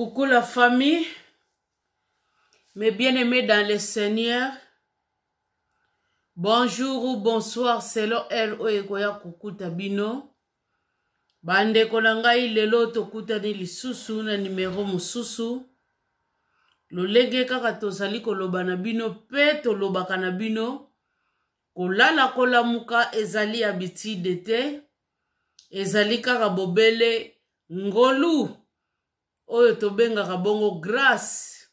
Coucou la famille, mes bien-aimés dans le Seigneur. Bonjour ou bonsoir selon heure oyo ekoya kokuta bino. Bandeko na ngai lelo tokutani lisusu na nimero mosusu. Lolenge kaka tozali koloba na bino pe tolobaka na bino kolala kolamuka ezali habitude te. Ezali kaka bobele ngolu oyo tobengaka bongo grâce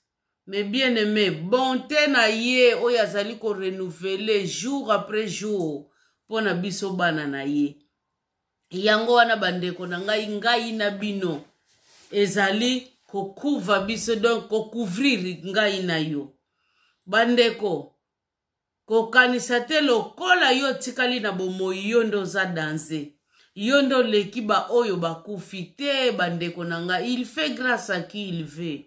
mais bien aimé bonté na ye oyo azali ko renouveler jour après jour mpo na biso bana na ye. Yango wana bandeko na ngai, ngai na bino ezali kokuva biso, donc kocouvrir ngai na yo. Bandeko, Kokanisa te lokola yo otikali na bomoyi yo nde oza danze, yo nde oleki ba oyo bakufi te bandeko na nga, il fait grace à qui il veut.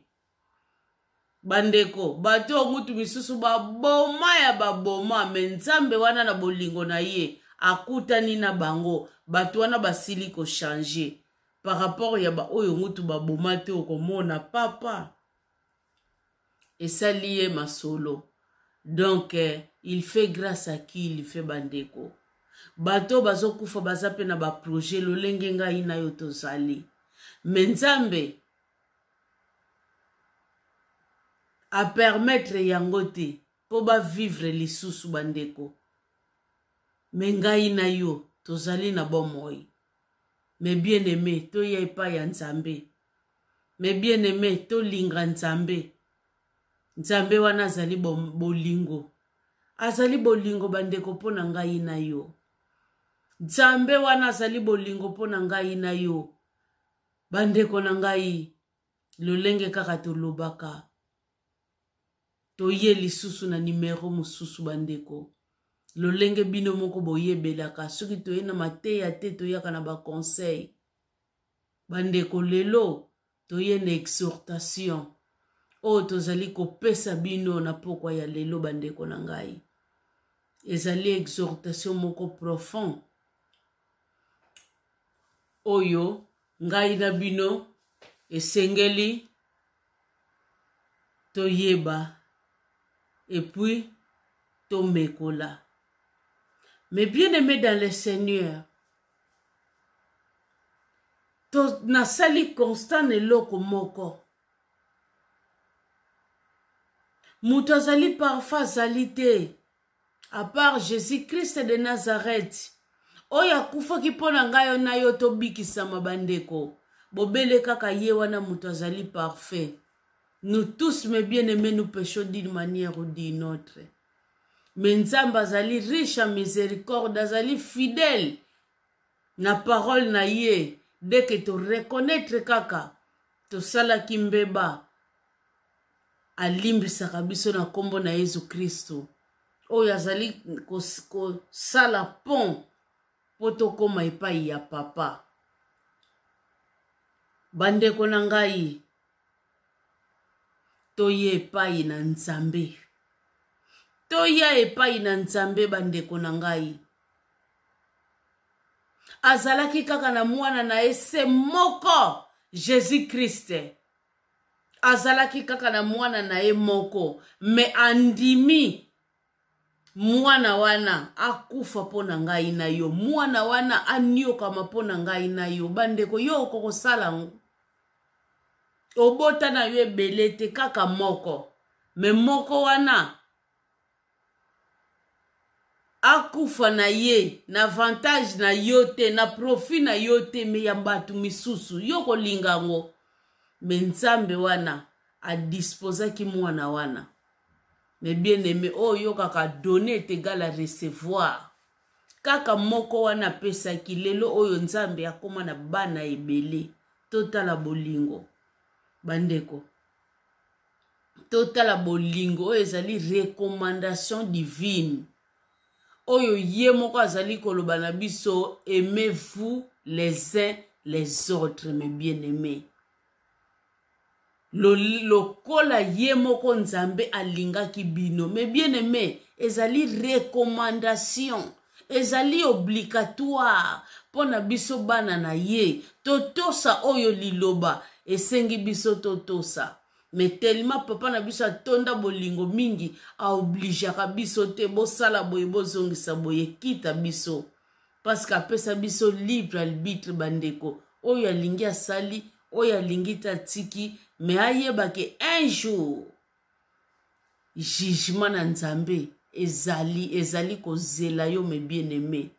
Bandeko, bato oyo mutu misusu baboma ya baboma, me Nzambe wana na bolingo na ye akutani na bango, bato wana basili ko changer par rapport ya ba oyo mutu baboma te. Okomona papa esali ye masolo, donc il fait grâce à qui il fait. Bandeko, bato bazokufa baza pe na ba projet lolenge ngai na yo tozali, me Nzambe a permettre yango te po ba vivre lisusu. Bandeko, me ngai na yo tozali na bomoi. Me bien aimé, toya epai ya Nzambe. Me bien aimé, tolinga Nzambe. Nzambe wana azali bolingo, azali bolingo bandeko mpo na ngai na yo. Nzambe wana azali bolingo mpo na ngai na yo. Bandeko na ngai, lolenge kaka tolobaka, toye lisusu na nimero mosusu. Bandeko, lolenge bino moko boyebelaka, soki toye na mateya te, toyaka na baconseil. Bandeko, lelo toye na exhortation oyo tozali kopesa bino na pokwa ya lelo. Bandeko na ngai, ezali exhortation moko profond oyo ngai na bino esengeli toyeba et puis tomekola. Mais bien aimé dans le Seigneur, to nasali constat na eloko moko, moto azali parfait azali te, à part Jésus-Christ de Nazareth oyo akufaki mpo na ngai na yo tobikisama. Bandeko, bobele kaka ye wana moto azali parfait. Nous tous, mes bien-aimés, nous péchons d'une manière ou d'une autre, mais Nzambe azali riche en miséricorde, azali fidèle na parole na ye. Dès que to reconnaître kaka tosalaki mbeba, alimbisaka biso na kombo na Yesu Kristo oyo azali kosala pont po tokóma epai ya papa. Bandeko na ngai, toye epai na Nzambe, toya epai na Nzambe. Bandeko na ngai, azalaki kaka na mwana na ye se moko, Jésus Christ. Azalaki kaka na mwana na ye moko, me andimi mwana wana akufa mpo na ngai na yo, mwana wana aniokama mpo na ngai na yo. Bandeko, yo okokosala yango? Obota na yo ebele te, kaka moko, me moko wana akufa na ye na avantage na yo te, na profit na yo te, me ya bato misusu, yo kolinga yango? Me Nzambe wana adisposaki mwana wana. Me bien aimé, oyo oyokaka donner est égal à recevoir. Kaka moko wana apesaki, lelo oyo Nzambe akóma na bana ebele. Totala bolingo, bandeko, totala bolingo oyo ezali recommandation divine oyo ye moko azali koloba na biso: aimez-vous les uns les autres, mes bien-aimés, lokola ye moko Nzambe alingaki bino. Mais bien aimé, ezali recommandation, ezali obligatoire mpo na biso bana na ye totosa oyo liloba. Esengi biso totosa. Mais tellement papa na biso atonda bolingo mingi, aobligeaka biso te bosala boye, bozongisa boye, kita biso. Parce que apesa biso libre arbitre, bandeko. Oyo alingi asali, oyo alingi te atiki, mais ayeba ke un jour jugement na Nzambe ezali kozela yo, mes bien-aimés.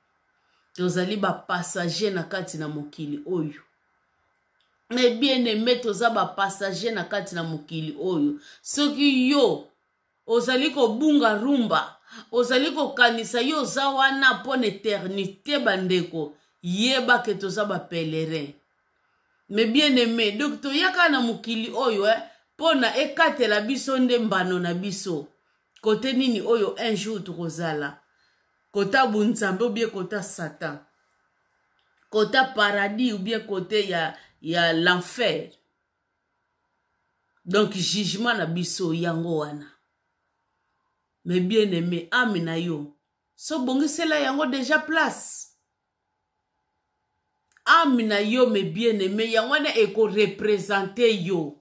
Tozali ba passager na kati na mokili oyo. Mais bien-aimé, toza ba passager na kati na mokili oyo. Soki yo ozali kobunga rumba, ozali kokanisa yo oza wana mpo na éternité, bandeko, yeba ke toza ba pèlerin. Mais bien-aimé, donc toyaka na mokili oyo mpo na ekatela biso nde mbano na biso. Kote nini oyo un jour tokozala? Kota bunzambe ou bien kota Satan? Kota paradis ou bien kote ya l'enfer? Donc jugement na biso yango wana. Mais bien-aimé, âme na yo so bongisela yango déjà place. Âme na yo, mes bien-aimé, yango wana ekoreprésente yo.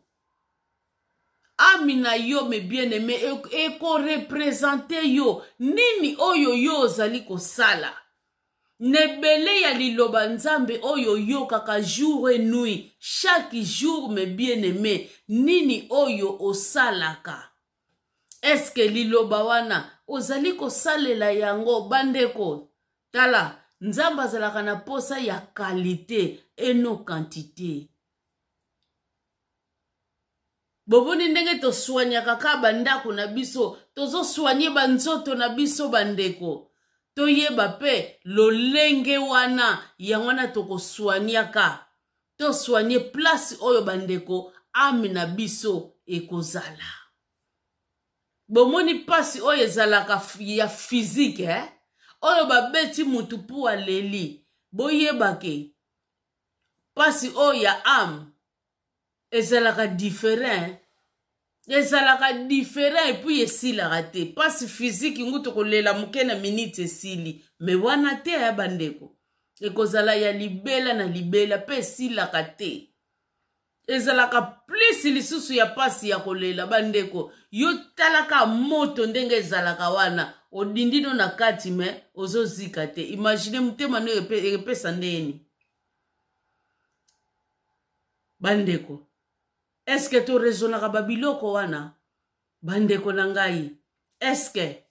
Âme na yo, mes bien-aimé, ekoreprésente yo. Nini oyo yo ozali kosala? Nebele ya liloba Nzambe oyo oyokaka jour et nuit, chaque jour, mes bien-aimé, nini oyo osalaka? Est-ce que liloba wana ozali kosalela yango, bandeko? Tala, Nzambe azalaka na posa ya qualité et non quantité. Bomoni ndenge toswanyaka kaka bandako na biso, tozoswanye banzoto na biso, bandeko. Toyeba mpe lolenge wana, yango wana tokoswanyaka, toswanye place oyo, bandeko, âme na biso ekozala. Bomoni mpasi oyo ezalaka ya physique, eh? Oyo babeti mutu mpo aleli, boyebake mpasi oyo ya âme ezalaka différent, ezalaka différent, et puis esilaka te. Mpasi physique ngutu kolela moke na minute esili, mais wana te ya bandeko, ekozala ya libela na libela mpe esilaka te. Ezalaka plus lisusu ya pasi ya kolela, bandeko. Yo talaka moto ndenge ezalaka wana, odindino na kati mais ozozika te. Imagine motema no epesa ndeni, bandeko. Eske toraisonnaka babiloko wana, bandeko na ngai? Eske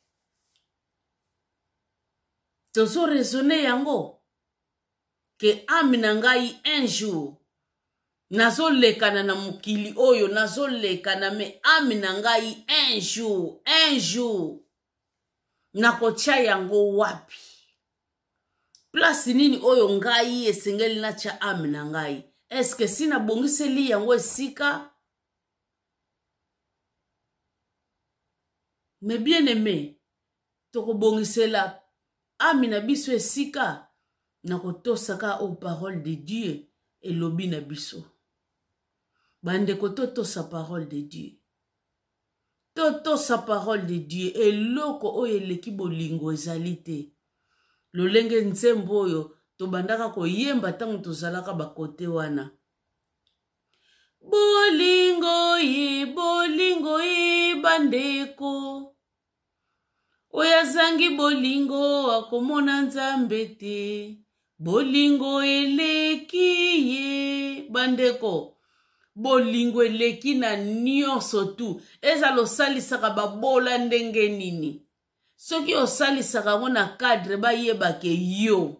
tozoraisonne yango ke âme na ngai un jour nazolekana na mokili oyo, nazolekana, mais âme na ngai un jour, un jour nakotia yango wapi? Place nini oyo ngai esengeli natia âme na ngai? Eske si nabongiseli yango esika? Mais bien aimé, tokobongisela âme na biso esika na kotosaka oyo parole de Dieu elobi na biso. Bandeko, totosa parole de Dieu, totosa parole de Dieu. Eloko oyo eleki bolingo ezali te. Lolenge nzembo oyo tobandaka koyemba ntango tozalaka bakote wana: bolingo ye, bolingo ye, bandeko, oyo azangi bolingo akomona Nzambe te, bolingo eleki ye. Bandeko, bolingo eleki na nyonso tu. Ezala osalisaka babola ndenge nini, soki osalisaka yango na cadre bayebake yo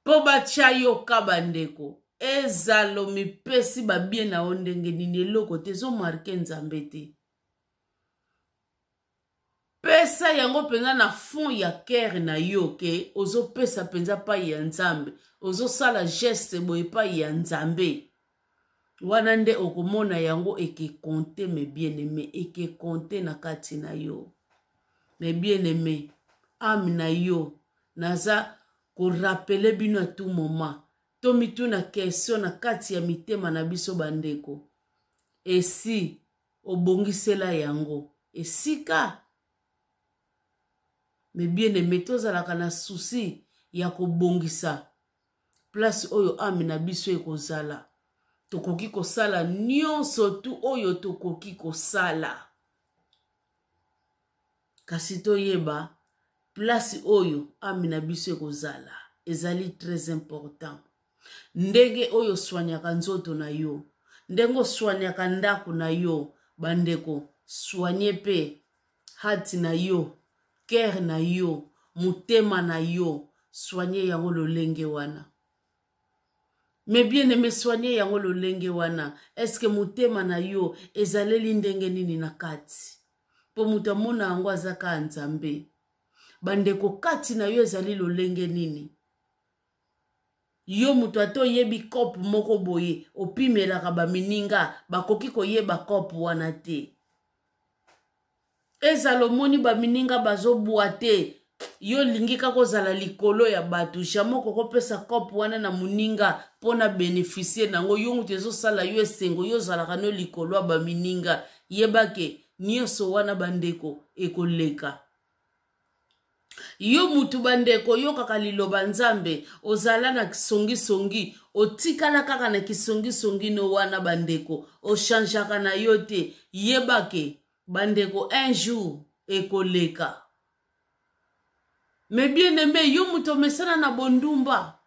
mpo batya yo ka, bandeko, ezala omipesi babie na yo ndenge nini, eloko te ezomarquer Nzambe te. Pesa yango mpenza na fond ya cœur na yo ke ozopesa mpenza pai ya Nzambe, ozosala geste boye epai ya Nzambe. Wana nde okomona yango ekecompter, mes bien-aimé, ekecompter na kati na yo. Mes bien-aimé, âme na yo, naza korappeler bino à tout moment, tomituna question na kati ya mitema na biso, bandeko: esi obongisela yango esika? Mais bien aimé, tozalaka na souci ya kobongisa place oyo âme na biso ekozala. Tokoki kosala nyonso tu oyo tokoki kosala, kasi toyeba place oyo ame na biso ekozala ezali très important. Ndenge oyo oswaniaka nzoto na yo, ndenge oswaniaka ndako na yo, bandeko, soigne mpe hati na yo, cœur na yo, motema na yo, soigne yango lolenge wana. Mais bien aimé, soigne yango lolenge wana. Est-ce que motema na yo ezaleli ndenge nini na kati? Mpo moto amona yango aza kaka Nzambe. Bandeko, kati na yo ezali lolenge nini? Yo moto ata oyebi kope moko boye opimelaka bamininga, bakoki koyeba kope wana te. Ezala omoni bamininga bazobwa te, yo olingi kaka ozala likolo ya bato, jamai okoki kopesa kope wana na moninga mpo na beneficie nango. Yo moto ezosala yo esengo, yo ozalaka no likolo ya bamininga. Yebake nyonso wana bandeko ekoleka. Yo mutu bandeko oyokaka liloba Nzambe, ozala na kisongisongi, otikala kaka na kisongisongi no wana bandeko, ochangeaka na yo te. Yebake bandeko un jour ekoleka. Mais bien aimé, yo mutu omesana na bondumba,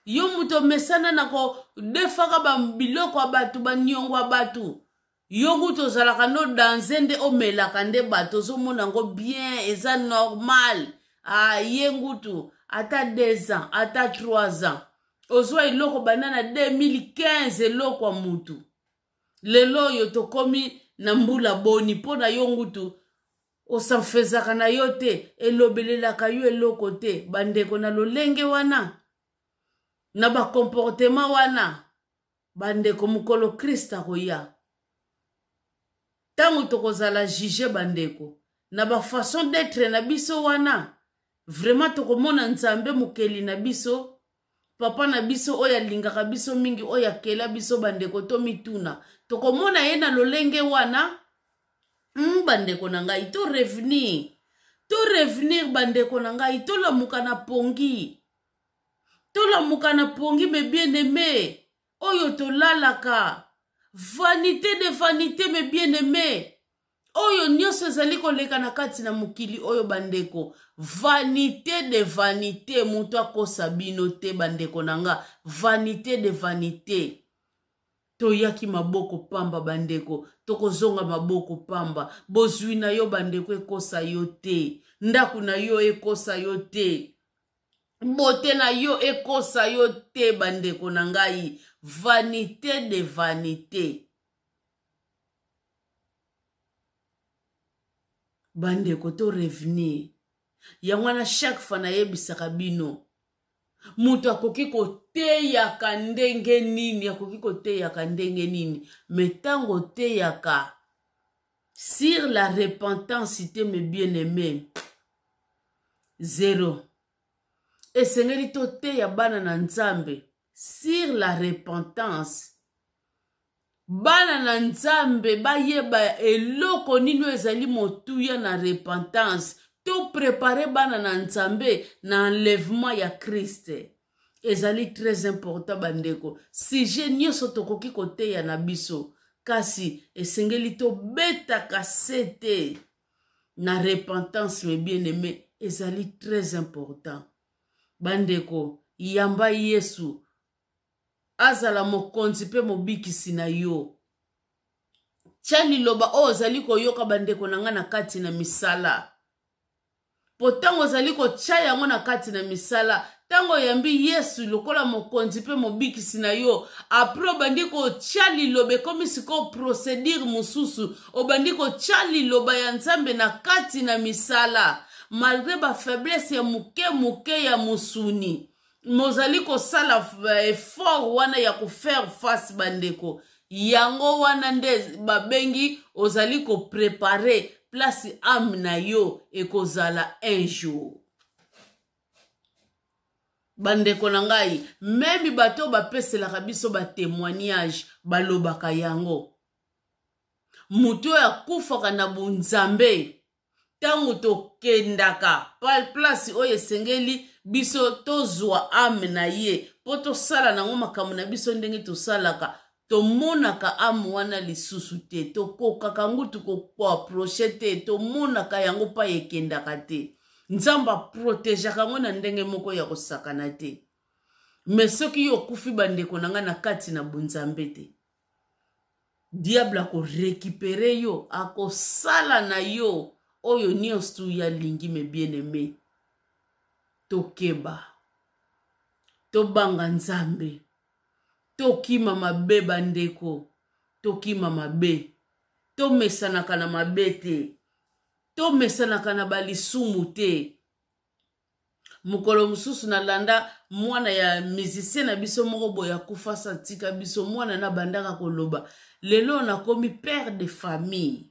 yo mutu omesana na kodefaka ba biloko ya bato, baniongo ya bato, yo kutu ozalaka no danze nde omelaka nde bato, ozomona yango bien, eza normal. Ah, ye ngutu ata 2 ans ata 3 ans ozwa eloko banda na 2015, eloko ya mutu lelo oyo tokomi na mbula boni mpo na yo ngutu osanfezaka na yo te, elobelelaka yo eloko te. Bandeko, na lolenge wana, na bakomportema wana bandeko, mokolo Krist akoya, ntango tokozala juge bandeko, na bafaçon d'etre na biso wana, vraiment tokomona Nzambe mokeli na biso, papa na biso oyo alingaka biso mingi, oyo akela biso bandeko, tomituna tokomona ye na lolenge wana. Bandeko na ngai, to revenir, to revenir bandeko na ngai, tolamuka na pongi, tolamuka na pongi. Mes bien aimé, oyo tolalaka, vanité de vanité. Mes bien aimé, oyo nyonso ezali koleka na kati na mokili oyo bandeko, vanité de vanité. Moto akosa bino te bandeko na nga, vanité de vanité. Toyaki maboko pamba bandeko, tokozonga maboko pamba. Bozwi na yo bandeko ekosa yo te, ndako na yo ekosa yo te, bote na yo ekosa yo te bandeko na ngai, vanité de vanité. Bandeko, to revenir. Yango wana chaque fois nayebisaka bino, moto akoki koteyaka ndenge nini, akoki koteyaka ndenge nini, me ntango oteyaka sur la repentance te, mes bien-aimé, zero. Esengeli toteya bana na Nzambe sur la repentance. Bana na Nzambe bayeba eloko nini oyo ezali motuya na repentance. To prepare bana na Nzambe na enlèvement ya Christ, ezali très important bandeko. Sujet nyonso tokoki koteya na biso, kasi esengeli tobetaka sete na repentance. Mes bien aimé, ezali très important bandeko. Yamba Yesu azala mokonzi mpe mobikisi na yo. Tia liloba oyo ozali koyoka bandeko na ngai na kati na misala, mpo ntango ozali kotia yango na kati na misala, ntango oyambi Yesu lokola mokonzi mpe mobikisi na yo, apres obandi kotia liloba, ekomi sikoyo procedure mosusu. Obandi kotia liloba ya Nzambe na kati na misala, malgre bafaiblesse ya moke moke ya mosuni, mozali kosala effort wana ya kofaire face bandeko. Yango wana nde babengi ozali koprepare place ame na yo ekozala un jour. Bandeko na ngai, meme bato oyo bapeselaka biso batémoignage balobaka yango, moto oyo akufaka na bonzambe, ntango tokendaka place oyo esengeli biso tozwa ame na ye mpo tosala nango makambo na biso ndenge tosalaka. Tomonaka ame wana lisusu te, tokokaka ngutu koapproche te, tomonaka yango mpai ekendaka te. Nzambe aprotegeaka yango na ndenge moko ya kosakana te. Me soki yo okufi, bandeko na ngai, na kati na bonzambe te, diable akorécupérer yo, akosala na yo oyo nyonso tu alingi. Mes bien-aimés, tokeba, tobanga Nzambe, tokima mabe. Bandeko, tokima mabe, tomesanaka na mabe te, tomesanaka na balisumu te. Mokolo mosusu nalanda mwana ya musicien na biso moko boye akufa, sa tika biso. Mwana nabandaka koloba: "Lelo nakomi père de famille,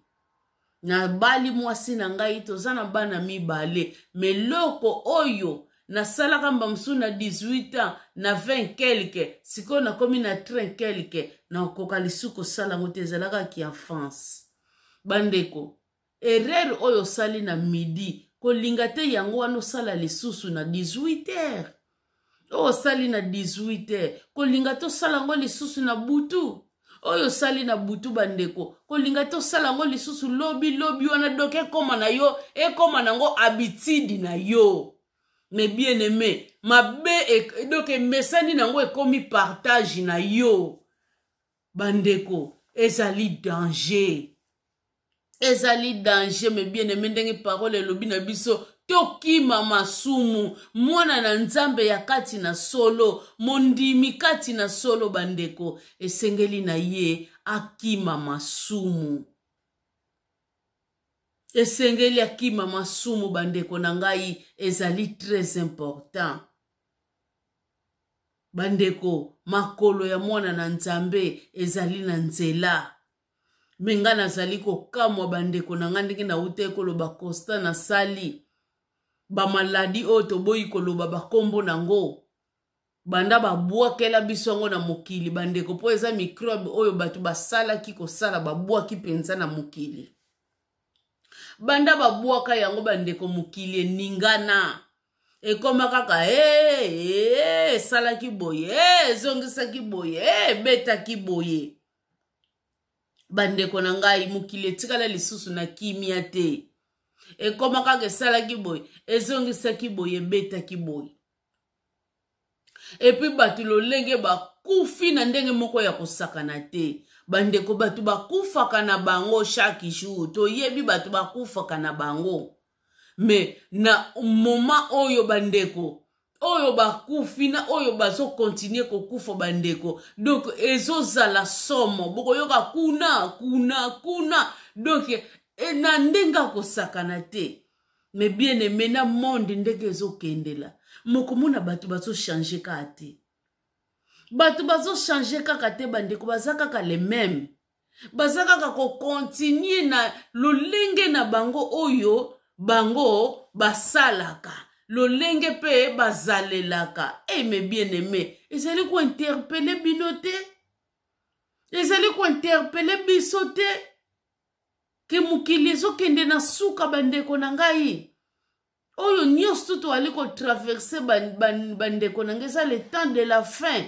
nabali mwasi na ngai, toza na bana mibale. Mais loko oyo nasalaka mba mosusu na 18 ans, na 20 quelque, sikoyo nakomi na 30 quelque, nakoka lisusu kosala yango te. Ezalaka ki enfance." Bandeko, erreur oyo osali na midi, kolinga te yango wana osala lisusu na 18 heures. Oyo osali na 18 heures, kolinga te osala yango lisusu na butu. Oyo osali na butu, bandeko, kolinga te osala yango lisusu lobi lobi wana. Donc ekóma na yo, ekóma nango habitude na yo. Mais bien aimé, mabe donc emesani nango, ekómi partage na yo. Bandeko, ezali danger, ezali danger. Mes bien aimé, ndenge parole elobi na biso, tokima masumu. Mwana na Nzambe ya kati na solo, mondimi kati na solo, bandeko, esengeli na ye akima masumu, esengeli akima masumu. Bandeko na ngai, ezali très important. Bandeko, makolo ya mwana na Nzambe ezali na nzela. Mais ngai nazali kokamwa, bandeko na ngai, ndenge nauta koloba, constat nasali, bamaladi oyo toboyi koloba bakombo nango, banda babwakela biso yango na mokili, bandeko, mpo eza microbe oyo bato basalaki kosala, babwaki mpenza na mokili. Banda babwaka yango, bandeko, mokili eningana, ekoma kaka e esalaki boye, ezongisaki boye, ebetaki boye. Bandeko na ngai, mokili etikala lisusu na kimia te. Ekoma kaka esalaki boye, ezongisaki boye, ebetaki boye. Et puis bato lolenge bakufi na ndenge moko ya kosakana te. Bandeko, bato bakufaka na bango chaque jour, toyebi bato bakufaka na bango. Mais na moment oyo, bandeko, oyo bakufi na oyo bazocontinuer kokufa, bandeko, donc ezozala somo. Bokoyoka kuna, kuna, kuna, donc na ndenge akosakana te. Mais bien aimé, na monde ndenge ezokendela, mokomona bato bazochanger kaka te, bato bazochanger kaka te. Bandeko, baza kaka le même, baza kaka kocontinuer na lolenge na bango oyo bango basalaka, lolenge mpe bazalelaka. E mes bien aimé, ezali kointerpeller bino te? Ezali kointerpeller biso te ke mokili ezokende na suka? Bandeko na ngai, oyo nyonso toali kotraverser, bandeko na ngai, eza le temps de la fin.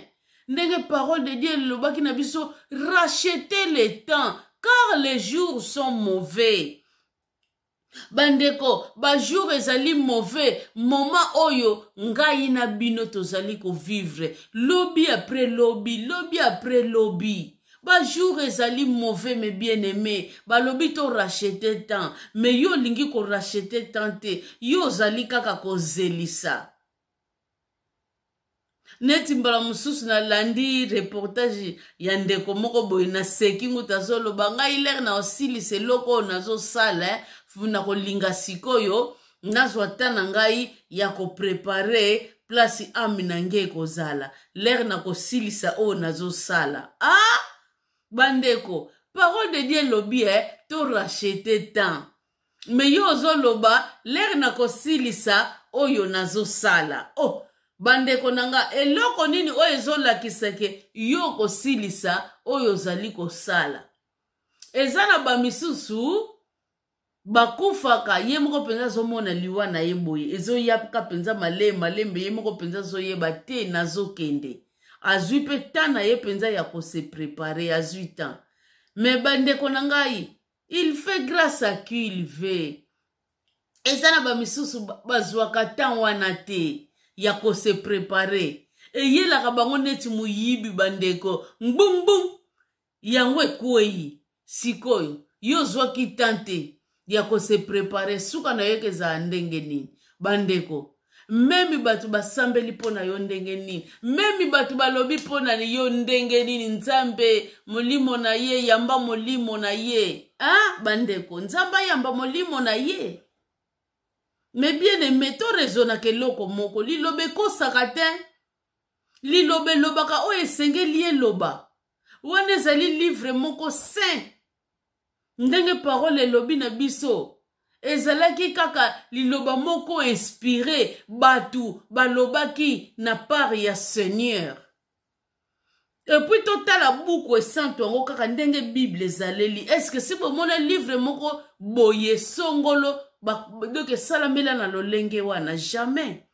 Ndenge parole de Dieu elobaki na biso: "Rachetez le temps, car les jours sont mauvais." Bandeko, bajour ezali mauvais. Moment oyo ngai na bino tozali kovivre, lobi après lobi, lobi après lobi, bajour ezali mauvais. Mes bien aimé, balobi toracheter temps, mais yo olingi koracheter temps te, yo ozali kaka kozelisa. Neti mbala mosusu nalandi reportage ya ndeko moko boye, naseki nguta, azoloba: "Ngai l'heure na osilisa eloko oyo nazosala, na kolinga sikoyo nazwa ta na ngai ya kopréparer place âme na ngai ekozala l'heure na kosilisa oyo nazosala." Ah, bandeko, parole de Dieu elobi e toracheter temps, mais yo ozoloba l'heure na kosilisa oyo nazosala. Oh, bandeko na nga, eloko nini oyo ezolakisa ke yo kosilisa oyo ozali kosala? Eza na bamisusu bakufaka, ye moko mpenza azomona liwa na ye boye ezoyaka mpenza malembe malembe, ye moko mpenza azoyeba te nazokende. Azwi mpe temps na ye mpenza ya kose préparer, azwi temps. Mais bandeko na ngai, il fait grâce à qui il veut. Eza na bamisusu bazwaka temps wana te ya kose préparer, eyelaka bango neti moyibi, bandeko, ngbungbung, yango ekwei. Sikoyo yo ozwaki temps te ya kose préparer, suka na yo ekezala ndenge nini, bandeko? Même bato basambeli mpo na yo ndenge nini, même bato balobi mpo na yo ndenge nini, Nzambe, molimo na ye, yamba molimo na ye. Ah, bandeko, Nzambe ayamba molimo na ye. Mais bien aimé, toraisonnaka eloko moko: liloba ekosaka te, liloba elobaka oyo esengeli eloba. Wana ezali livre moko saint. Ndenge parole elobi na biso, ezalaki kaka liloba moko inspiré, bato balobaki na part ya Seigneur. Et puis totala buku esantu yango kaka ndenge Bible ezaleli. Est-ce si bomona livre moko boye songolo, donc esalamela na lolenge wana? Jamais.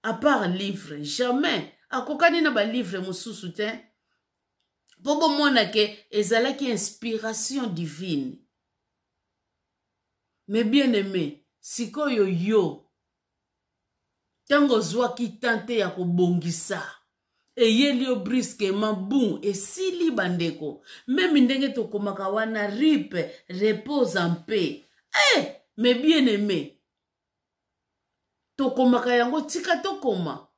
À part livre, jamais akokani na balivre mosusu te, mpo bomona ke ezalaki inspiration divine. Mais bien aimé, sikoyo yo, ntango ozwaki temps te ya kobongisa, eyeli yo brusquement, bun, esili. Bandeko, même ndenge tokomaka wana, "RIP, repose en paix." Eh, mais bien aimé, tokomaka yango, tika tokoma,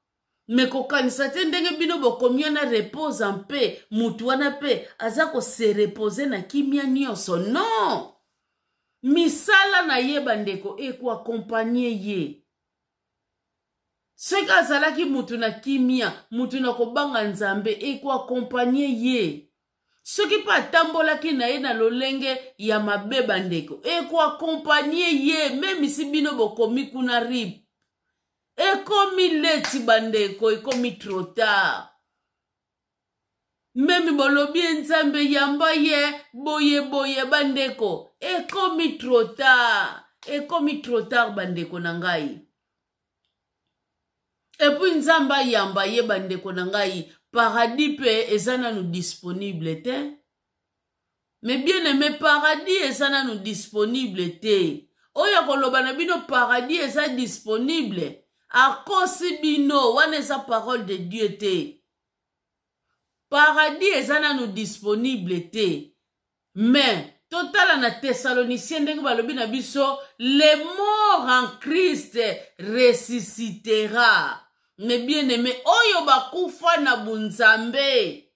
mais kokanisa te ndenge bino bokomi wana "repose en paix", mutu wana mpe aza kose reposer na kimia nyonso. Non, misala na ye, bandeko, ekoaccompagner ye. Soki azalaki mutu na kimia, mutu na kobanga Nzambe, ekoaccompagner ye. Soki mpe atambolaki na ye na lolenge ya mabe, bandeko, ekoaccompagner ye. Même si bino bokomi kuna "RIP", ekomi late, bandeko, ekomi trop tard. Même bolobi ye "Nzambe yamba ye", boye boye, bandeko, ekomi trop tard, ekomi trop tard, bandeko na ngai. Et puis Nzambe ayamba ye, bandeko na ngai, paradis mpe eza nanu disponible te. Mais bien aimé, paradis eza nanu disponible te. Oyo akoloba na bino paradis eza disponible, akosi bino. Wana eza parole de Dieu te. Paradis eza nanu disponible te. Mais totala na Thessalonicien ndenge balobi na biso: "Le mort en Christ ressuscitera." Mais bien aimé, oyo bakufa na bunzambe,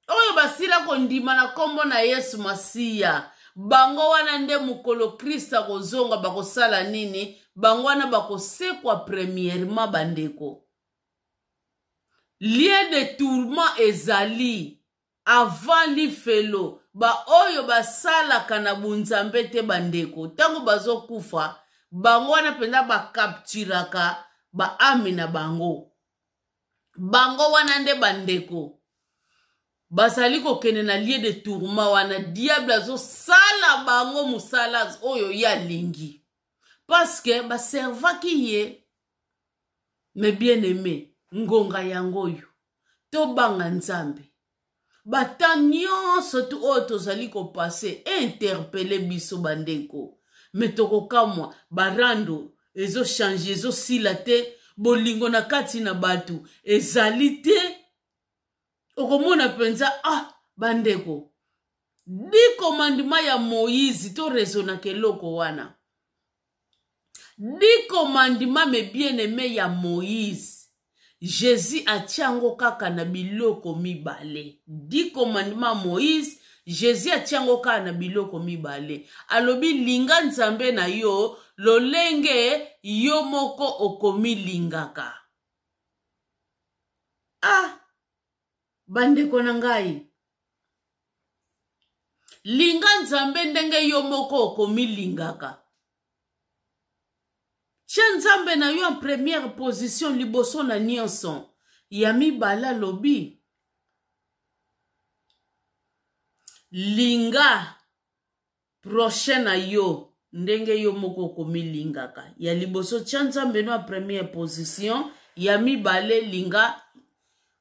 oyo basila kondima na nkombo na Yesu Masiya, bango wana nde mokolo Kristo akozonga bakosala nini? Bango wana bakosekwa premièrement, bandeko. Lieu de tourment ezali avant lifelo. Baoyo basalaka na bunzambe te, bandeko, ntango bazokufa, bango wana mpenza bacapturaka baâme na bango. Bango wana nde, bandeko, bazali kokende na lieu de tourment wana. Diable azosala bango mosala oyo ye alingi, parce que baservaki ye. Mais bien aimé, ngonga yango oyo tobanga Nzambe. Bata nyonso tu oyo tozali kopasser interpeller biso, bandeko. Mais tokokamwa, barando ezochanger, ezosila te, bolingo na kati na bato ezali te. Okomona mpenza, ah, bandeko, 10 commandements ya Moïse, toraisonnaka eloko wana. 10 commandements, mes bien aimé, ya Moïse, Jésus atia yango kaka na biloko mibale. 10 commandements Moïse, Jésus atia yango kaka na biloko mibale. Alobi: "Linga Nzambe na yo lolenge yo moko okomilingaka." Ah, bandeko na ngai, linga Nzambe ndenge yo moko okomilingaka. Tia Nzambe na yo en première position, liboso na nyonso. Ya mibale, alobi: "Linga prochain na yo ndenge yo moko okomilingaka." Ya liboso, tia Nzambe no ya première position. Ya mibale, linga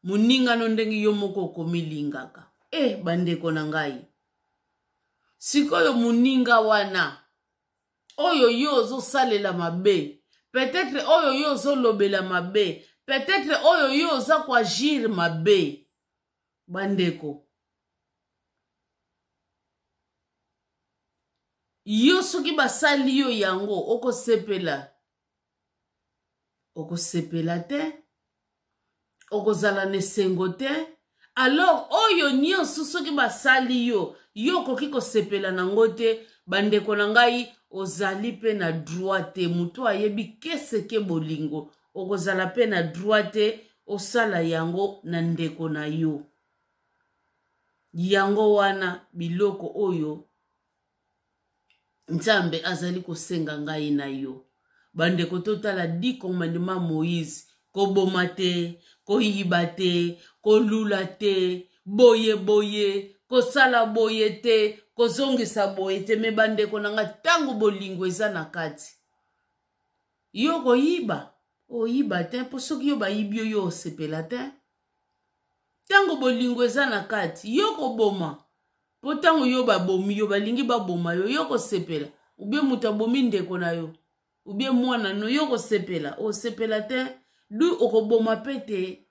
moninga no ndenge yo moko okomilingaka. E bandeko na ngai, sikoyo moninga wana oyo yo ozosalela mabe, peut-être oyo yo ozolobela mabe, peut-être oyo yo oza koagir mabe, bandeko, yo soki basali yo yango okosepela? Okosepela te, okozala na esengo te. Alors oyo nyonso soki basali yo, yo okoki kosepela nango te. Bandeko na ngai, ozali mpe na droit te. Moto ayebi keseke bolingo, okozala mpe na droit te osala yango na ndeko na yo. Yango wana biloko oyo Nzambe azali kosenga ngai na yo, bandeko, totala 10 commandement Moïse: koboma te, koyiba te, kolula te, boye boye, kosala boye te, kozongisa boye te. Me bandeko na ngai, ntango bolingo eza na kati, yo koyiba, oyiba te, mpo soki yo bayibi yo, yo osepela te. Ntango bolingo eza na kati, yo koboma, mpo ntango yo babomi yo, balingi baboma yo, yo kosepela? Ubie moto abomi ndeko na yo, ubie mwana no, yo kosepela? Osepela te, du okoboma mpe te.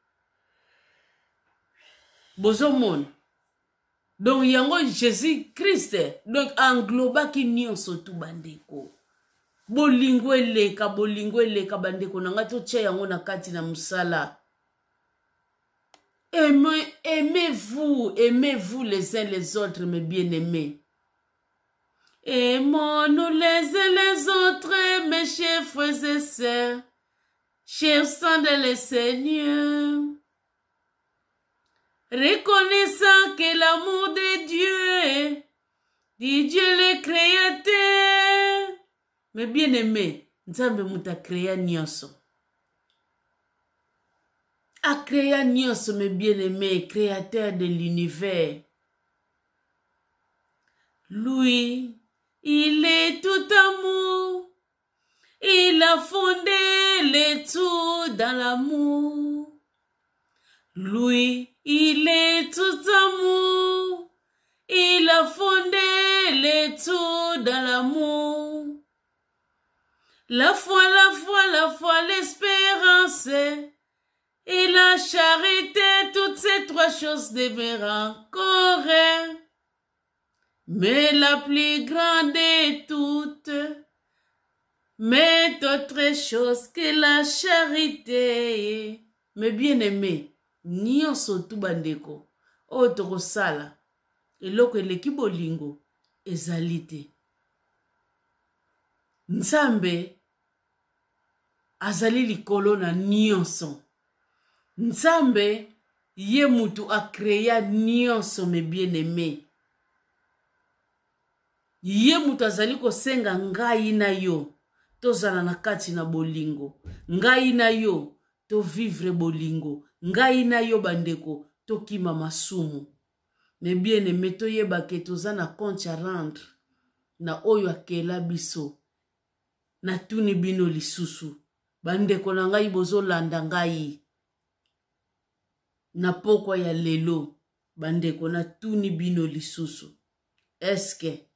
Bozomona donc yango Jésus Christ donc englobaki nyonso tu. Bandeko, bolingo eleka, bolingo eleka. Bandeko na ngai, totia yango na kati na mosala. Aimez, aimez-vous, aimez-vous les uns les autres, mes bien-aimés. Aimons-nous les uns les autres, mes chers frères et sœurs, chers saints de le Seigneur. Reconnaissant que l'amour de Dieu, dit Dieu le Créateur. Mais bien-aimé, Nzambe moto akrea nyonso. Akrea nyonso, mes bien-aimés, créateur de l'univers. Lui, il est tout amour. Il a fondé le tout dans l'amour. Lui, il est tout amour. Il a fondé le tout dans l'amour. La foi, la foi, la foi, l'espérance et la charité, toutes ces trois choses demeurent encore. Mais la plus grande de toutes, mais autre chose que la charité. Mais bien aimé, nyonso tu bandeko, oyo tokosala, eloko eleki bolingo ezali te. Nzambe azali likolo na nyonso. Nzambe ye mutu akrea nyonso, mes bien-aimé. Ye moto azali kosenga ngai na yo tozala na kati na bolingo, ngai na yo tovivre bolingo, ngai na yo bandeko tokima masumu. Me bien aimé, toyeba ke toza na compte ya rendre na oyo akela biso. Natuni bino lisusu, bandeko na ngai, bozolanda ngai na pokwa ya lelo, bandeko, natuni bino lisusu: eske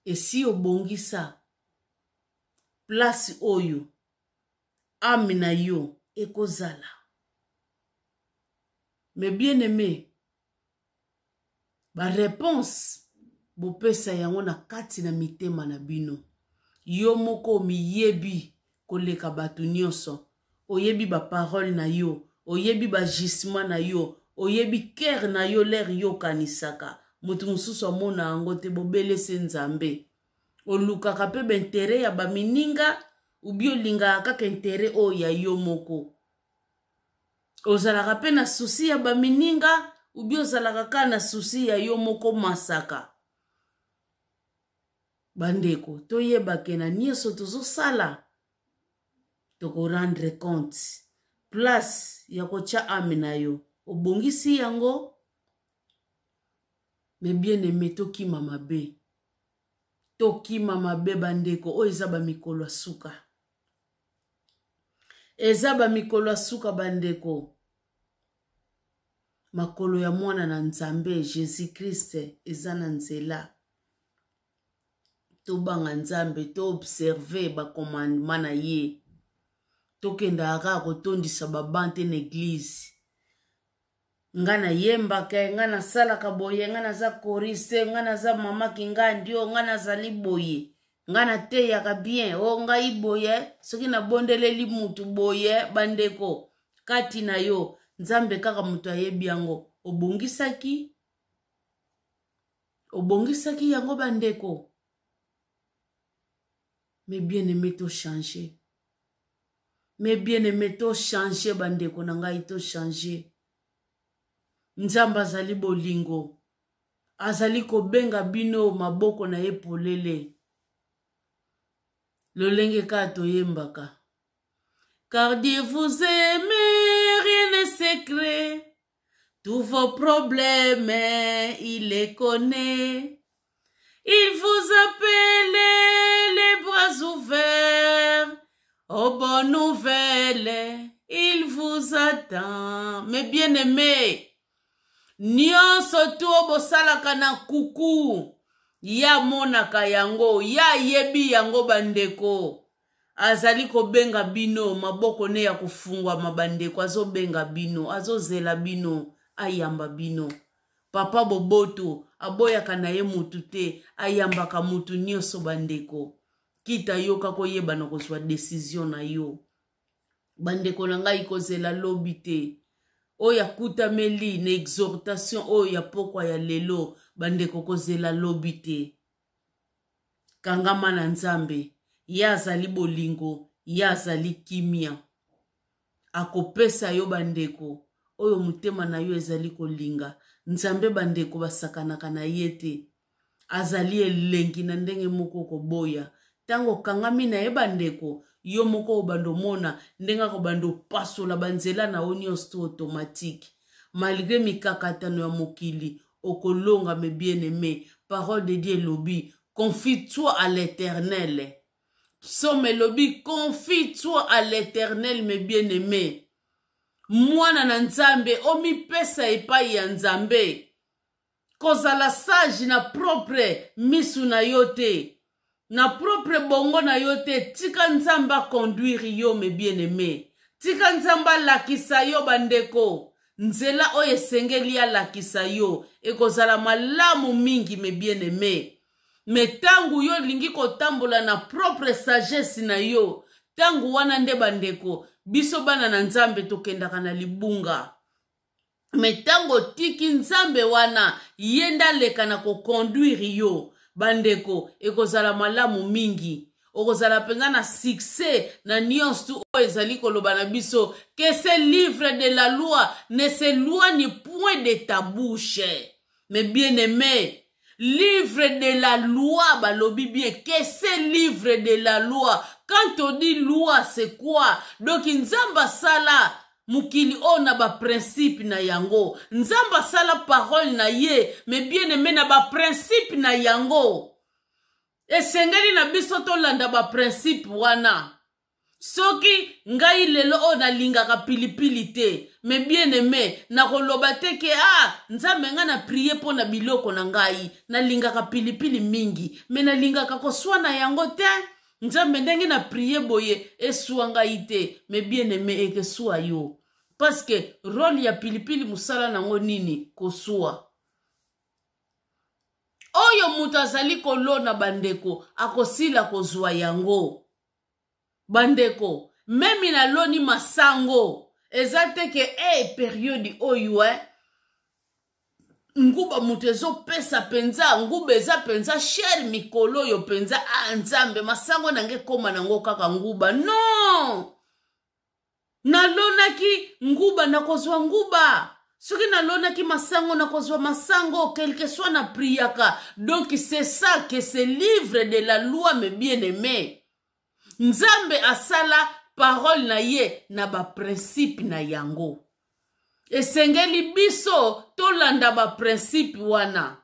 esi obongisa place oyo âme na yo ekozala? Mais bien aimé, baréponse bopesa yango na kati na mitema na bino. Yo moko omiyebi koleka bato nyonso. Oyebi baparole na yo, oyebi bagisement na yo, oyebi cœur na yo. L'heure yo okanisaka, moto mosusu amona yango te, bobelese Nzambe. Olukaka mpe baintérêt ya bamininga, ubi olingaka kaka intérêt oyo ya yo moko? Ozalaka mpe na souci ya bamininga, ubi ozalaka kaka na souci ya yo moko? Masaka bandeko, toyebake na nyonso tozosala tokorendre compte. Place ya kotya âme na yo, obongisi yango? Me bien aimé, tokima mabe, tokima mabe, bandeko. Oyo eza bamikolo ya suka, eza bamikolo ya suka, bandeko. Makolo ya mwana na Nzambe Jesus Christ eza na nzela. Tobanga Nzambe, to observe ba commandement na ye. Tokendaka kaka kotondisa ba banc te na eglise. Nga nayembaka, nga nasalaka boye, nga naza choriste, nga naza mama kingandi, o nga nazali boye, nga nateyaka bien, o ngai boye, soki nabondeleli mutu boye, bandeko, kati na yo, Nzambe kaka moto ayebi yango. Obongisaki? Obongisaki yango bandeko? Mais bien aimé, to changer. Mais bien aimé, to changer bandeko na ngai, to changer. Nzambe azali bolingo. Azali kobenga bino maboko na ye polele. Lolenge kaka toyembaka. Car Dieu vous aime, rien n'est secret. Tous vos problèmes, il les connaît. Il vous appelle les bras ouverts. Aux bonnes nouvelles, il vous attend. Mes bien-aimés, nyonso to bosalaka na kuku, ya monaka yango, ya yebi yango bandeko. Azali kobenga bino, maboko ne ya kofungwama bandeko, azobenga bino, azozela bino, ayamba bino. Papa Boboto aboyaka na ye mutu te, ayambaka mutu nyonso bandeko. Kita yoka koyeba na kozwa decision na yo. Bandeko na ngai, kozela lobi te. Oyo akutameli na exhortation oyo ya pokwa ya lelo, bandeko, kozela lobi te. Kangama na Nzambe, ye azali bolingo, ye azali kimia. Akopesa yo bandeko oyo motema na yo ezali kolinga. Nzambe bandeko basakanaka na ye te. Azali elengi na ndenge moko koboya. Tango okangami na ye bandeko, yo moko obanda omona ndenge akobanda opasola banzela na yo nyonso to automatique. Malgre mikakatano ya mokili, okolonga mes bien-aimés. Parole de Dieu elobi, confie-toi à l'Éternel. Psaume elobi, confie-toi à l'Éternel mes bien-aimés. Mwana na Nzambe, omipesa epai ya Nzambe. Kozala sage na propre misu na yo te, na propre bongo na yo te. Tika Nzambe aconduire yo mes bien-aimés. Tika Nzambe alakisa yo bandeko nzela oyo esengeli alakisa yo, ekozala malamu mingi mes bien-aimés. Me tangu yo olingi kotambola na propre sagesse na yo, tangu wana nde bandeko biso bana na Nzambe tokendaka na libunga. Me ntango otiki Nzambe wana ye nde aleka na koconduire yo bandeko, ekozala malamu mingi. Okozala mpenza na succès na nyonso tu oyo ezali koloba na biso que ce livre de la loi ne s'éloigne point de ta bouche. Mais bien aimé, livre de la loi, balobi bien que ce livre de la loi. Quand on dit loi, c'est quoi? Donc Nzambe asala mokili oyo na ba principe na yango. Nzambe asala parole na ye, mais bien aimé, na ba principe na yango. Esengeli na biso tolanda ba principe wana. Soki ngai lelo oyo nalingaka pilipili te, mais bien aimé, nakoloba te ke ah, Nzambe ngai na prie mpo na biloko na ngai, nalingaka pilipili mingi, mais nalingaka koswana yango te. Nzambe ndenge na prie boye eswa ngai te, mais bien aimé, ekeswa yo. Parce que rôle ya pilipili mosala nango nini? Koswa. Oyo moto azali kolona bandeko akosila kozwa yango. Bandeko, meme naloni masango, eza te ke hey, periode oyo nguba moto ezopesa mpenza, nguba eza mpenza cher mikolo oyo mpenza, ah, Nzambe masango nange ekóma nango kaka nguba. Non! Nalonaki nguba, nakozwa nguba. Soki nalonaki masango, nakozwa masango, quelque soit na priaka. Donc c'est ça que ce livre de la loi, mes bien-aimés. Nzambe asala parole na ye na ba principe na yango. Esengeli biso tolanda ba principe wana.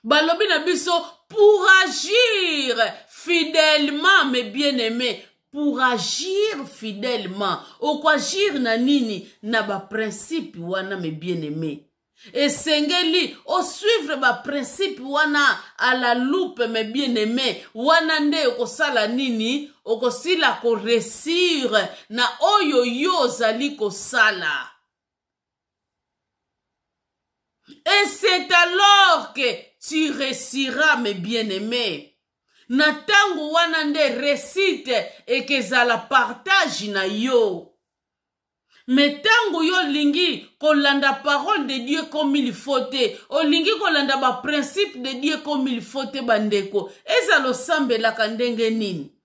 Balobi na biso pour agir fidèlement, mes bien-aimés, Pour agir fidèlement. Okoagir na nini? Na baprincipe wana, mes bien-aimés. Esengeli osuivre baprincipe wana à la loupe, mes bien-aimés. Wana nde okosala nini? Okosila koresir na oyo yo ozali kosala. Et c'est alors que tu réussiras, mes bien-aimés. Na ntango wana nde réussite ekezala partage na yo. Me ntango yo olingi kolanda parole de Dieu comme il faut te, olingi kolanda baprincipe de Dieu comme il faut te, bandeko, ezala osambelaka ndenge nini,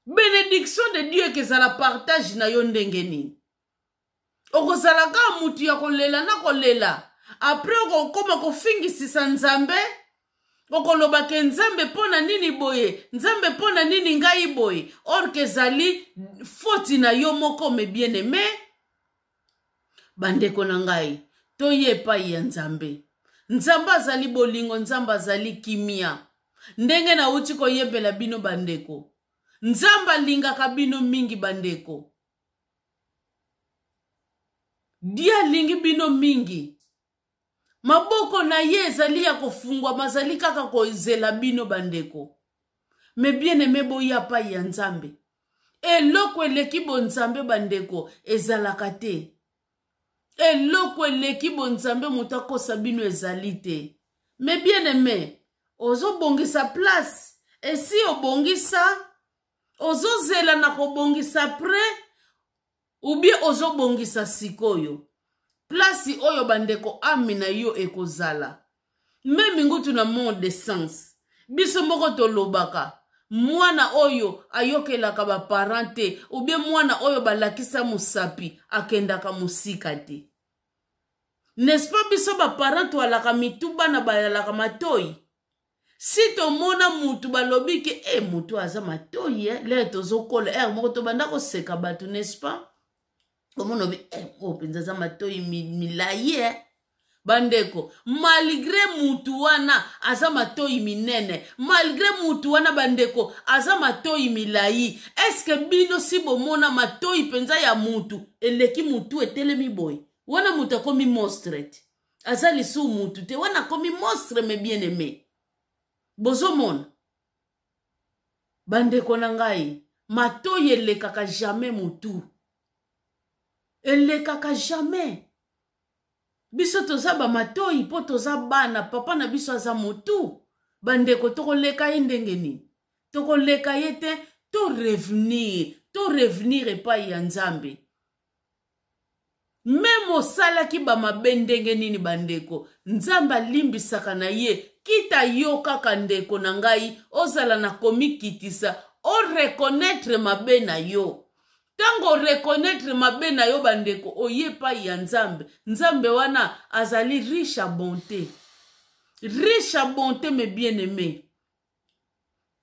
bénédiction de Dieu ekezala partage na yo ndenge nini? Okozala kaka mutu ya kolela na kolela. Après okokoma kofingisisa Nzambe, okoloba ke Nzambe mpo na nini boye, Nzambe mpo na nini ngai boye, or ke ezali foti na yo moko. Mes bien-aimé, bandeko na ngai, toye epai ya Nzambe. Nzambe azali bolingo, Nzambe azali kimia. Ndenge nauti koyebela bino, bandeko, Nzambe alingaka bino mingi. Bandeko, Dieu alingi bino mingi. Maboko na ye ezali ya kofungwama, azali kaka kozela bino, bandeko. Mes bien-aimé, boya pai ya Nzambe. Eloko eleki bonzambe, bandeko, ezalaka te. Eloko eleki bonzambe, moto akosa bino, ezali te. Mes bien-aimé, ozobongisa place, esi obongisa, ozozela na kobongisa après ou bien ozobongisa sikoyo place oyo, bandeko, âme na yo ekozala. Même ngutu na monde de sens, biso moko tolobaka: mwana oyo ayokelaka baparent te, ou bien mwana oyo balakisa mosapi, akendaka mosika te, n'est-ce pas? Biso baparent toalaka mitu, bana bayalaka matoi. Si tomona mutu, balobi ke e mutu aza matoi, eh, lere tozokola, ere moko tobanda koseka bato, n'est-ce pas? Omona obi e oyo mpenza aza matoi milai, eh. Bandeko, malgré mutu wana aza matoi minene, malgré mutu wana, bandeko, aza matoi milai, eske bino si bomona matoi mpenza ya mutu eleki mutu etelemi boye? Wana mutu akomi monstre te, aza lisusu mutu te, wana akomi monstre. Mes bien aimé, bozomona, bandeko na ngai, matoi elekaka jamais mutu, elekaka jamais. Biso toza bamatoi mpo toza bana, papa na biso aza motu. Bandeko, tokoleka ye ndenge nini? Tokoleka ye te. To revenir, to revenir epai ya Nzambe. Même osalaki bamabe ndenge nini, bandeko, Nzambe alimbisaka na ye. Kita yo kaka, ndeko na ngai, ozala na komikitisa, oreconnaître mabe na yo. Ntango oreconnaître mabe na yo, bandeko, oye epai ya Nzambe. Nzambe wana azali riche à bonté, riche à bonté, mes bien aimé.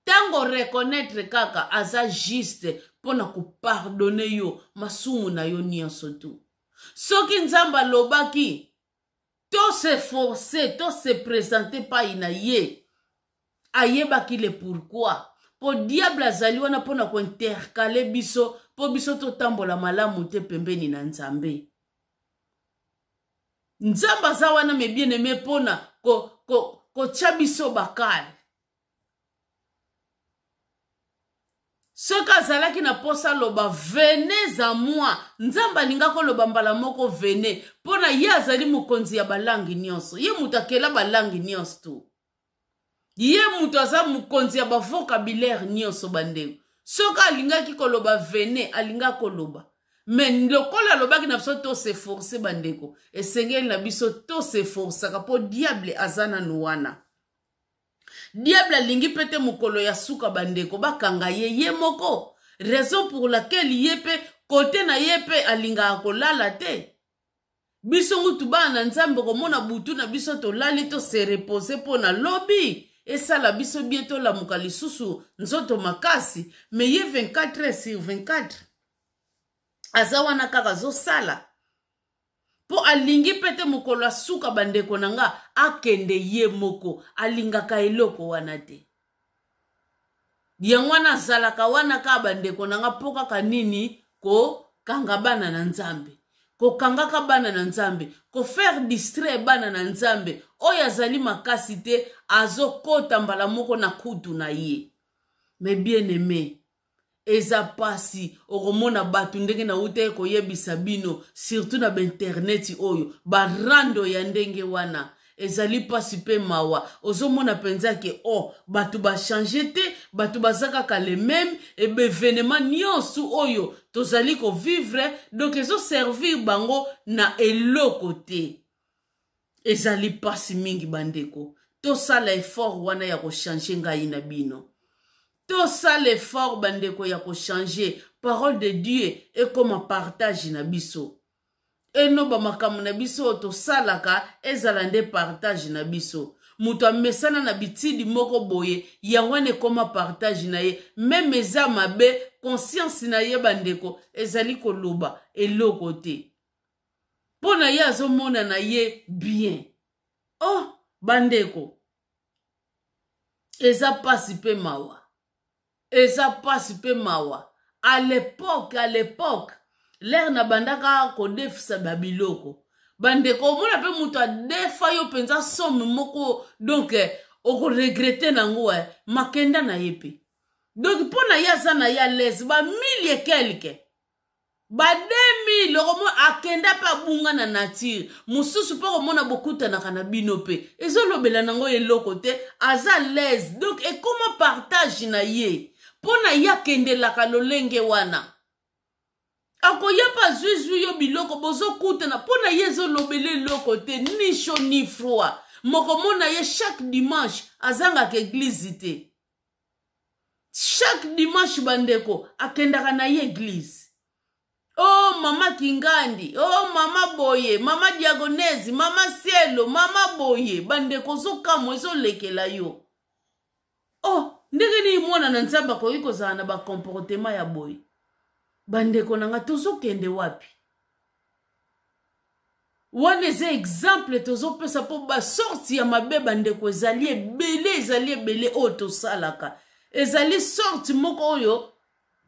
Ntango reconnaître kaka, aza juste mpo na kopardonner yo masumu na yo nyonso tu. Soki Nzambe alobaki to se force, to se présente pai na ye, ayebaki le pourquoi. Mpo diable azali wana mpo na kointercaler biso, mpo biso totambola malamu te pembeni na Nzambe. Nzambe aza wana, mes bien aimé, mpona kotya ko, ko biso bakale. Soki azalaki na mposa aloba: "Venez à moi", Nzambe alingaki koloba mbala moko: "Venez", mpo na ye azali mokonzi ya balangi nyonso. Ye moto akela balangi nyonso tu, ye moto aza mokonzi ya bavocabulaire nyonso. Bandeko, soki alingaki koloba "venez", alingaki koloba. Mais lokola alobaki na biso to s'efforce, bandeko, esengeli na biso to s'efforçaka, mpo diable aza nanu wana. Diable alingi mpe te mokolo ya suka, bandeko, bakanga ye ye moko, raison pour laquelle ye mpe kote na ye mpe alingaka kolala te. Biso ngutu bana na Nzambe, komona butu na biso tolali, to se repose mpo na lobi esala biso bien, tolamuka lisusu nzoto makasi. Mais ye 24 heures sur 24 aza wana kaka azosala, mpo alingi mpe te mokolo asuka, bandeko na nga, akende ye moko. Alingaka eloko wana te. Yango wana azalaka wana kaka bandeko na nga mpo kaka nini? Kokanga bana na Nzambe, kokangaka bana na Nzambe, kofaire distraire bana na Nzambe. Oyo azali makasi te azokota mbala moko na kutu na ye. Mais bien aimé, eza pasi okomona bato ndenge nautaki koyebisa bino, surtout na bainterneti oyo barando ya ndenge wana ezali pasi mpe mawa. Ozomona mpenza ke o oh, bato bachange te, bato baza kaka le meme. Ebevenema nyonso oyo tozali kovivre, donc ezoservir bango na eloko te. Ezali pasi mingi bandeko. Tosala effort wana ya kochange ngai na bino. Tosala effort bandeko ya kochange. Parole de Dieu ekoma partage na biso, eno bamakambo na biso oyo tosalaka ezala nde partage na biso. Moto amesana na bitidi moko boye, yango wana ekoma partage na ye. Meme eza mabe, conscience na ye bandeko ezali koloba eloko te mpo na ye, azomona na ye bien. Oh bandeko, eza pasi mpe mawa, eza pasi mpe mawa. À l'époque lere nabandaka kodefisa babiloko bandeko, omona mpe moto adefa yo mpenza somme moko, donc okoregretter nango makenda na ye mpe. Donc mpo na ye aza na ye à l'aise, bamille et quelque, ba 2000 okomona akenda mpe abunga na nature mosusu mpe. Okomona bokutanaka na bino mpe ezolobela nango eloko te, aza l'aise. Donc ekoma partage na ye. Mpo na ye akendelaka lolenge wana, akoya mpe azwizwi yo biloko, bozokutana, mpo na ye ezolobela eloko te, ni chaud ni froid. Mokomona ye chaque dimanche azangaka église te. Chaque dimanche bandeko akendaka na ye église. O oh, mama Kingandi, o oh, mama boye, mama Diagonese, mama Sielo, mama boye. Bandeko, ozokamwa, ezolekela yo. Oh, ndenge nini mwana na Nzambe akoki kozala na bacomportement ya boye? Bandeko na nga, tozokende wapi? Wana eza exemple tozopesa mpo basorte ya mabe bandeko ezali ebele, ezali ebele oyo tosalaka. Ezali sorte moko oyo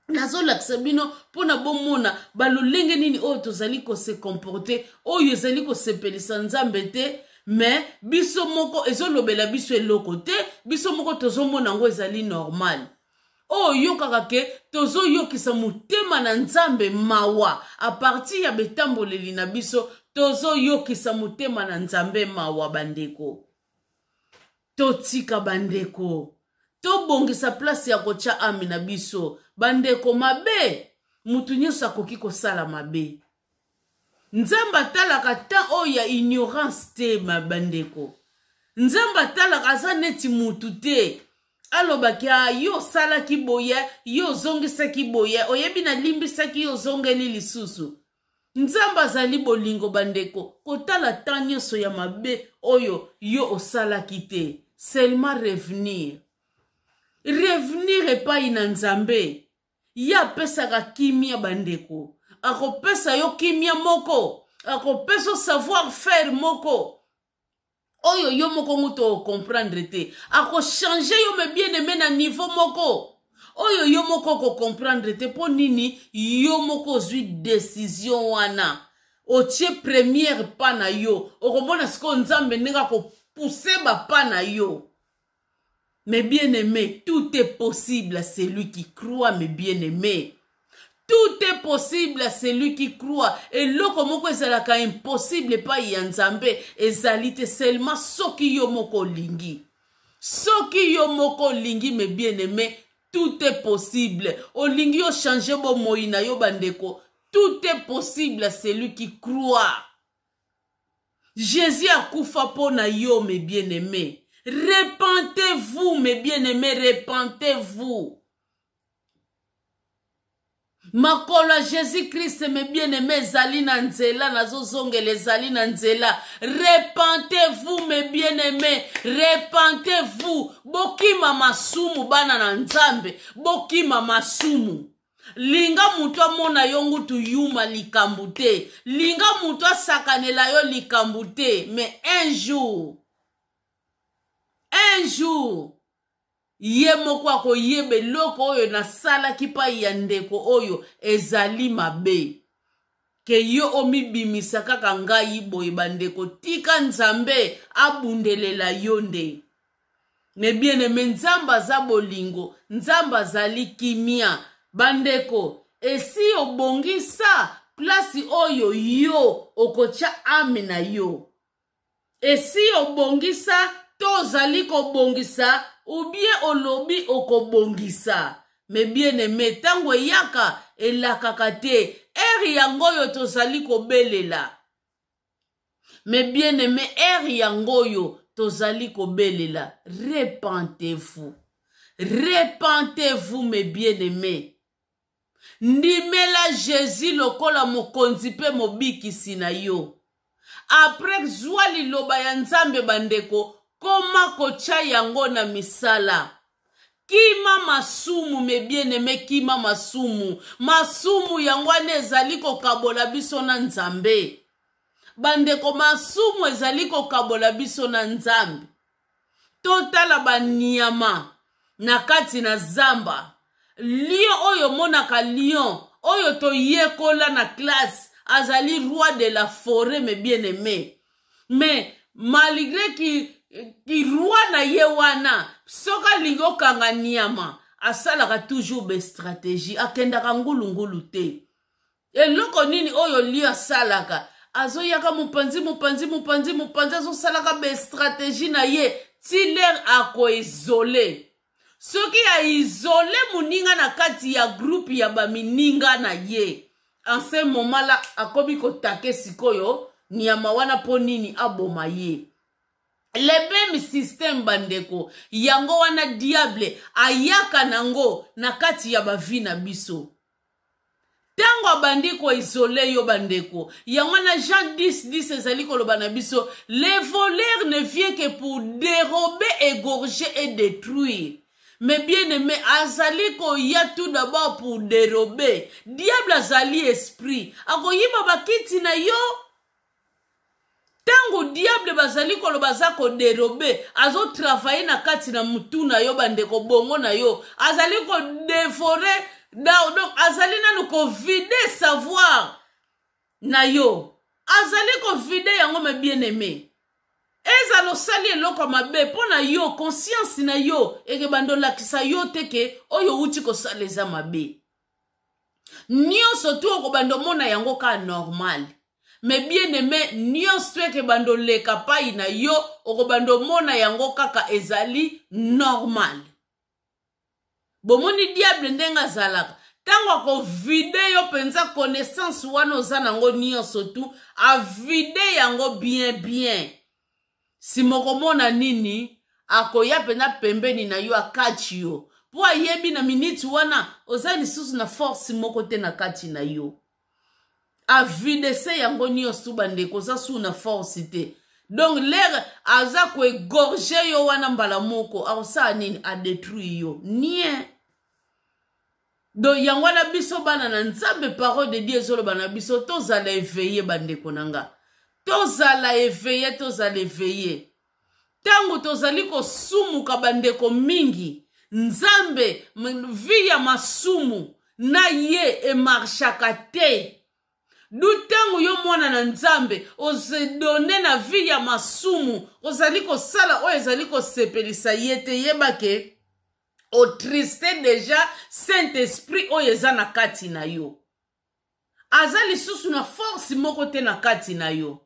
nazolakisa bino mpona bomona balolenge nini oyo tozali kose comporter, oyo ezali kosepelisa Nzambe te. Mais biso moko ezolobela biso eloko te, biso moko tozomona yango ezali normal. Oyo oyokaka ke tozoyokisa motema na Nzambe mawa à partir ya betamboleli na biso, tozoyokisa motema na Nzambe mawa. Bandeko, totika. Bandeko, tobongisa place ya kotya âme na biso. Bandeko, mabe mutu nyonso akoki kosala mabe. Nzambe atalaka temps oyo ya ignorance te. Bandeko, Nzambe atalaka, aza neti mutu te alobaki: "A yo osalaki boye, yo ozongisaki boye, oyebi nalimbisaki yo, ozongeli lisusu." Nzambe azali bolingo bandeko, kotala temps nyonso ya mabe oyo yo osalaki te. Seulement revenir, revenir epai na Nzambe. Ye apesaka kimia bandeko, akopesa yo kimia moko, akopesa savoir faire moko oyo yo moko ngutu okocomprendre te. Akochange yo, mes bien aimé, na niveau moko oyo yo moko okocomprendre te. Mpo nini? Yo moko ozwi décision wana, otie première pas na yo. Okomona sikoyo Nzambe ndenge akopousse bapas na yo. Mais bien aimé, tout est possible à celui qui croit, mes bien aimé. Tout est possible à celui qui croit. Eloko moko ezalaka impossible epai ya Nzambe ezali te, seulement soki yo moko olingi. Soki yo moko olingi, mes bien aimé, tout est possible. Olingi yo changer bomoi na yo bandeko, tout est possible à celui qui croit. Jésus akufa mpo na yo, mes bien-aimés. Repentez-vous, mes bien-aimés, repentez-vous. Makolo ya Jésus Christ, mes bien-aimés, ezali na nzela, nazozongela, ezali na nzela. Repentez-vous, mes bien-aimés, repentez-vous. Bokima masumu, bana na Nzambe, bokima masumu. Linga moto amona yo ngutu yuma likambo te, linga moto asakanela yo likambo te, mais un jour, un jour. Ye moko akoyeba eloko oyo nasalaki pai ya ndeko oyo ezali mabe. Ke yo omibimisa kaka ngai boye bandeko, tika Nzambe abundelela yo nde. Mais bien aime, Nzambe aza bolingo, Nzambe azali kimia. Bandeko, esi obongisa place oyo yo okotya ame na yo? Esi obongisa to ozali kobongisa ou bien olobi okobongisa? Mais bien aime, ntango eyaka elakaka te. Heure yango oyo tozali kobelela. Mais bien aime, heure yango oyo tozali kobelela. Repentez-vous. Repentez-vous, mes bien-aimés. Ndimela Jesus lokola mokonzi mpe mobikisi na yo. Après zwa liloba ya Nzambe bandeko, koma kotya yango na misala. Kima masumu mes bien-aimés, kima masumu. Masumu yango wana ezali kokabola biso na Nzambe. Bandeko, masumu ezali kokabola biso na Nzambe. Totala banyama na kati na zamba. Lion oyo omonaka, lion oyo toyekola na classe, azali roi de la forêt, mes bien-aimés. Mais malgré ki, ki roi na ye wana, soki alingi okanga nyama, asalaka toujours ba stratégie, akendaka ngulungulu te. Eloko nini oyo lion asalaka? Azoyaka mopanzi mopanzi mopanzi mopanzi, azosalaka ba stratégie na ye ti lere akoisole. Soki aisole moninga na kati ya groupe ya bamininga na ye, en ce moment là akomi kotake sikoyo nyama wana mpo nini aboma ye. Le même système bandeko, yango wana diable ayaka nango na kati ya bavi na biso. Ntango abandi koisole yo bandeko, yango wana Jean 10 10 ezali koloba na biso, le voleur ne vient que pour dérober, égorger et détruire. Mais bien aimé, azali koya tout d'abord pour dérober. Diable azali esprit, akoyiba bakiti na yo. Ntango diable bazali koloba aza koderobe, azotravaille na kati na mutu na yo bandeko, bongo na yo azali kodevore, donc azali nanu kovide savoir na yo, azali kovide yango. Me bien aimé, ezala osali eloko mabe mpo na yo, conscience na yo ekebanda olakisa yo te ke oyo outi kosala eza mabe. Nyonso tu okobanda omona yango kaka normal. Mais bien aimé, nyonso tu ekebanda oleka pai na yo, okobanda omona yango kaka ezali normal. Bomoni diable ndenge azalaka, ntango akovide yo mpenza connaissance wana oza nango nyonso tu, avide yango bien bien, nsima okomona nini? Akoya mpenza pembeni na yo, akati yo, mpo ayebi na miniti wana oza lisusu na force moko te na kati na yo. Avidese yango nyonso bandeko, oza su na force te. Donc lere aza koegorge yo wana, mbala moko akosala nini? Adetruire yo nie. Donc yango wana biso bana na Nzambe, parole de Dieu ezoloba na biso tozala éveillé bandeko na nga, tozala éveillé, tozala éveillé. Ntango tozali kosumuka bandeko mingi, Nzambe vi ya masumu na ye emarchaka te. Du ntango yo mwana na Nzambe ozedone na vi ya masumu, ozali kosala oyo ezali kosepelisa ye te, yeba ke otriste deja Saint Esprit oyo eza na kati na yo, aza lisusu na force moko te na kati na yo.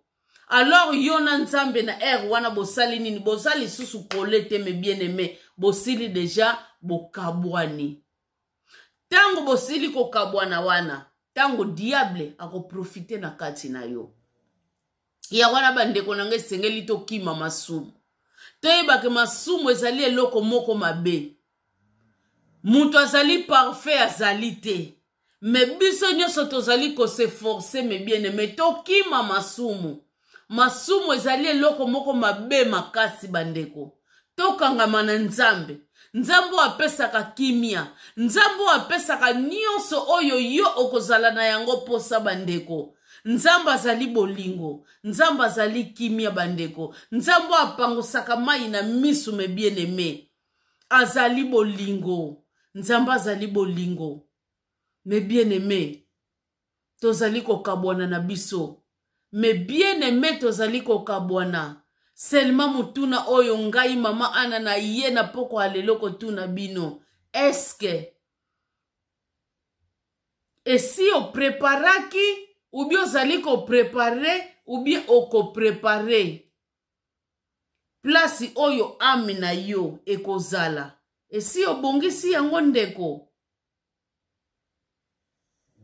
Alors yo na Nzambe na heure wana bosali nini? Boza lisusu kole te, me bien aimé, bosili deja bokabwani. Ntango bosili kokabwana wana, ntango diable akoprofite na kati na yo. Ya wana bandeko na ngai, esengeli tokima masumu, toyebake masumu ezali eloko moko mabe. Moto azali parfait azali te, me biso nyonso tozali kose force. Me bien aimé, tokima masumu. Masumu ezali eloko moko mabe makasi bandeko. Tokangama na Nzambe, Nzambe oyo apesaka kimia, Nzambe oyo apesaka nyonso oyo yo okozala na yango posa bandeko. Nzambe azali bolingo, Nzambe azali kimia bandeko, Nzambe oyo apangusaka mai na miso. Me bien aimé, Azali bolingo. Nzambe azali bolingo. Mais bien aime, tozali kokabwana na biso. Mais bien aime, tozali kokabwana. Seulement motuna oyo ngai mama Ana na ye na poko ya lelo kotuna bino. Est-ce esi opreparaki ou bien ozali koprepare ou bien okoprepare place oyo ame na yo ekozala? Esi obongisi yango ndeko?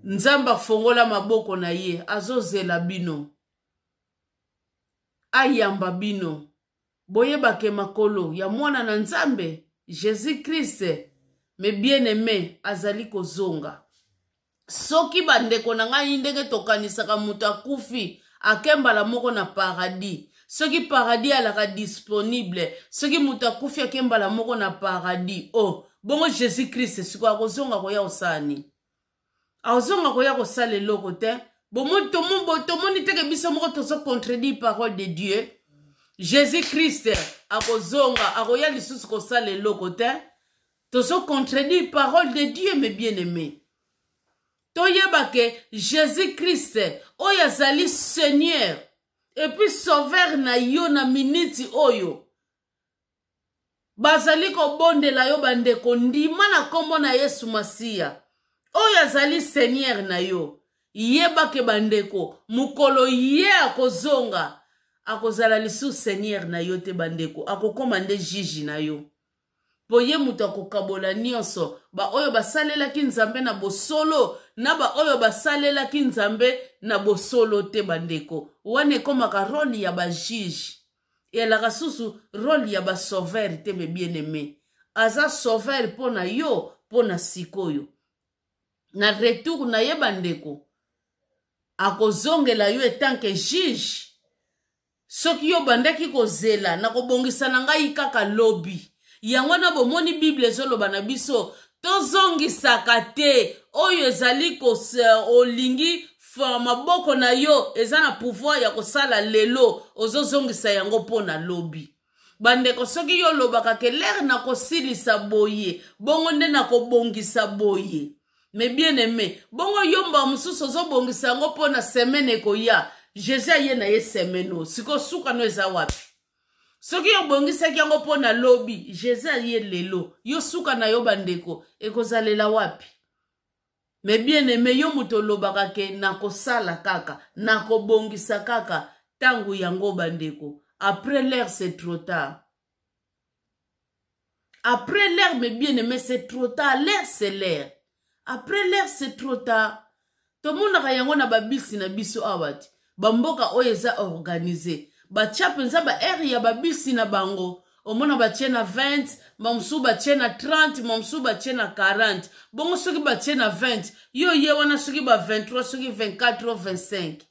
Nzambe afongola maboko na ye, azozela bino, ayamba bino. Boyebake makolo ya mwana na Nzambe Jesus Christ, me bien aime, azali kozonga. Soki bandeko na ngai, ndenge tokanisaka moto akufi ake mbala moko na paradis, soki paradis alaka disponible, soki moto akufi ake mbala moko na paradis, oh bongo Jesus Christ sikoyo akozonga koya kosala nini? Azonga koya kosala eloko te. Bomoni teke biso moko tozo contredire parole de Dieu. Jesus Christ akozonga, akoya lisusu kosala eloko te. Tozo contredire parole de Dieu, mes bien-aimés. Toyeba ke Jesus Christ oyo azali Seigneur et puis Sauveur na yo na miniti oyo bazali kobondela yo bandeko, ndima na nkombo na Yesu Masiya oyo azali Seigneur na yo. Yeba ke bandeko, mokolo ye akozonga, akozala lisusu Seigneur na yo te bandeko, akokoma nde juge na yo, mpo ye moto akokabola nyonso, baoyo basalelaki Nzambe na bosolo na baoyo basalelaki Nzambe na bosolo te. Bandeko, wana ekomaka role ya bajuge, elaka susu role ya basauveur te. Me bien aimé, aza sauveur mpo na yo mpo na sikoyo. Na retour na ye bandeko, akozongela yo etanke juge. Soki yo bandaki kozela na kobongisa na ngai kaka lobi, yango wana bomoni Bible ezoloba na biso tozongisaka te oyo ezali olingi maboko na yo eza na pouvoir ya kosala lelo, ozozongisa yango mpo na lobi. Bandeko, soki yo olobaka ke lere na kosilisa boye, bongo nde na kobongisa boye, mais bien aimé, bongo yo mba mosusu ozobongisa yango mpo na semaine ekoya. Jésus aye na ye semaine oyo, sikoyo suka no eza wapi? Soki yo obongisaki yango mpo na lobi, Jésus aye lelo, yo suka na yo bandeko ekozalela wapi? Mais bien aimé, yo moto olobaka ke nakosala kaka, nakobongisa kaka ntango yango, bandeko, après l'heure c'est trop tard. Après l'heure, mais bien aimé, c'est trop tard. L'heure, c'est l'heure. Après l'heure, c'est trop tard. Tomonaka yango na babisi na biso awa ti bamboka oyo eza organisé, batia mpenza baheure ya babisi na bango. Omona batie na 20, bamosusu batie na 30, bamosusu batie na 40. Bongo soki batie na 20, yo ye wana soki ba 23, soki 24 o 25,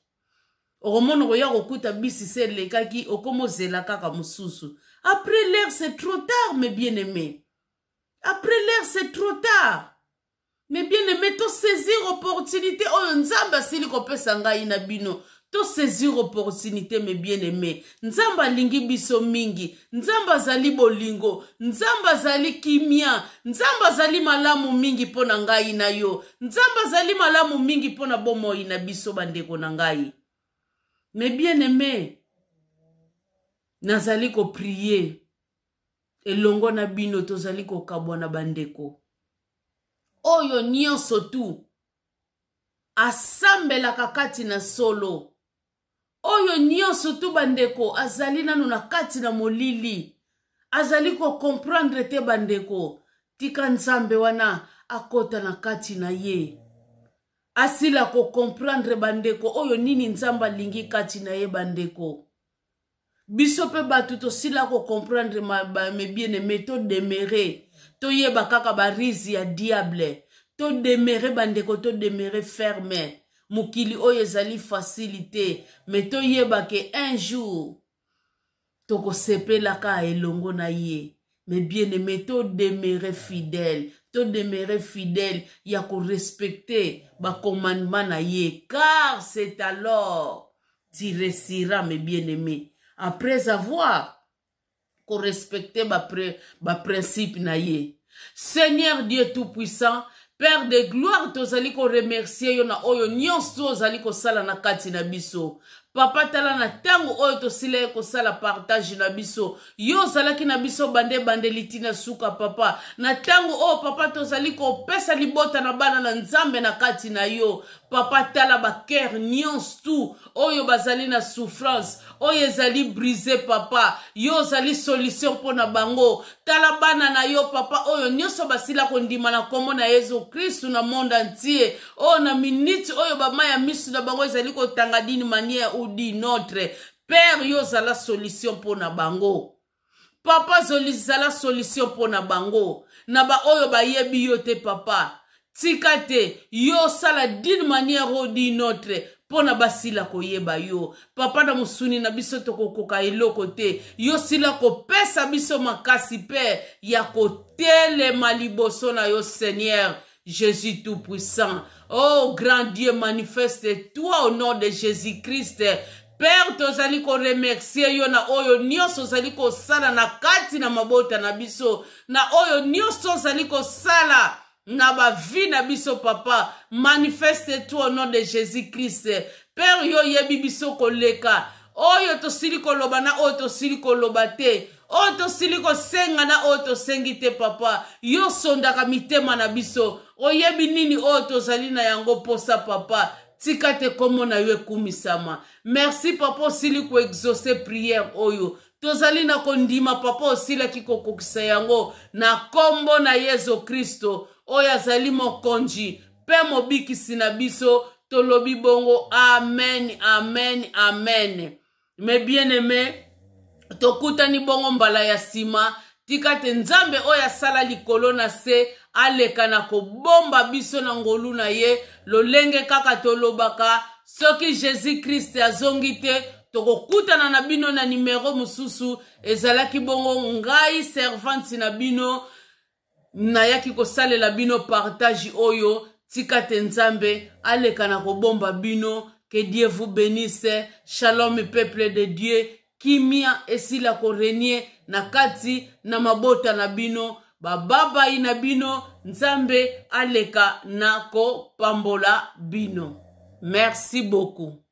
okomona okoya kokuta bisi se elekaki, okomozela kaka mosusu. Après l'heure, c'est trop tard, mes bien aimé. Après l'heure, c'est trop tard, mais bien aimé. Tosaisir opportunité oyo Nzambe asili kopesa ngai na bino. Tosaisir opportunité, mes bien aimé. Nzambe alingi biso mingi. Nzambe azali bolingo, Nzambe azali kimia, Nzambe azali malamu mingi mpo na ngai na yo. Nzambe azali malamu mingi mpo na bomoi na biso, bandeko na ngai. Mais bien aimé, nazali koprier elongo na bino. Tozali kokabwana bandeko. Oyo nyonso tu asambelaka kati na solo, oyo nyonso tu bandeko azali nano na kati na molili, azali kocomprendre te, bandeko, tika Nzambe wana akɔta na kati na ye, asila kocomprendre bandeko oyo nini Nzambe alingi kati na ye. Bandeko, biso mpe bato tosila kocomprendre, mes bien aimé, todemeurer, toyeba kaka baruses ya diable. Todemeurer bandeko, todemeurer ferme. Mokili oyo ezali facile te, mais toyeba ke un jour tokosepelaka elongo na ye. Mais bien aimé, todemeurer fidèle, todemeurer fidèle ya korespecter bacommandement na ye, car c'est alors tu réussiras, mes bien aimés, après avoir Korespecte baprincipe ba na ye. Seigneur Dieu tout puissant, Père de gloire, tozali koremercie yo na oyo nyonso ozali kosala na kati na biso. Papa, tala na ntango oyo tosilaki kosala partage na biso, yo ozalaki na biso bande ebandeli ntina suka. Papa, na ntango oyo, papa, tozali kopesa libota na bana na Nzambe na kati na yo. Papa, tala bacœur nyonso tu oyo bazali na souffrance, oyo ezali brise. Papa, yo ozali solution mpo na bango. Tala bana na yo, papa, oyo nyonso basila kondima na nkombo na Yesu Kristu na monde entier, oyo na miniti oyo bama ya miso na bango ezali kotanga d'une manière ou d'une autre. Père, yo ozala solution mpo na bango. Papa, zala solution mpo na bango, na baoyo bayebi yo te. Papa, tika te yo osala d'une manière ou d'une autre mpo na basila koyeba yo. Papa, na mosuni na biso tokokoka eloko te. Yo sila kopesa biso makasi mpe ya kotelema liboso na yo, Seigneur Jésus Tout-Puissant. Oh grand Dieu, manifeste-toi au nom de Jésus-Christ. Père, tozali koremercie yo na oyo nyonso ozali kosala na kati na mabota na biso, na oyo nyonso ozali kosala na bavie na biso. Papa, manifeste toi au nom de Jésus Christ. Père, yo oyebi biso koleka oyo tosili koloba na oyo tosili koloba te, oyo tosili kosenga na oyo tosengi te. Papa, yo sondaka mitema na biso, oyebi nini oyo tozali na yango posa. Papa, tika te kombo na yo ekumisama. Merci, papa, osili koexauce prière oyo tozali na kondima. Papa, osilaki kokokisa yango na nkombo na Yesu Kristo, oyo azali mokonzi mpe mobikisi na biso. Tolobi bongo: amen, amen, amen. Mes bien aimé, tokutani bongo mbala ya nsima. Tika te Nzambe oyo asala likolo na se aleka na kobomba biso na ngolu na ye. Lolenge kaka tolobaka, soki Jésus Krist azongi te, tokokutana na bino na nimero mosusu. Ezalaki bongo ngai, servante na bino, nayaki kosalela bino partage oyo. Tika te Nzambe aleka na kobomba bino. Que Dieu vous bénisse. Shalom, peuple de Dieu. Kimia esila korenie na kati na mabota na bino, bababai na bino. Nzambe aleka na kopambola bino. Merci beaucoup.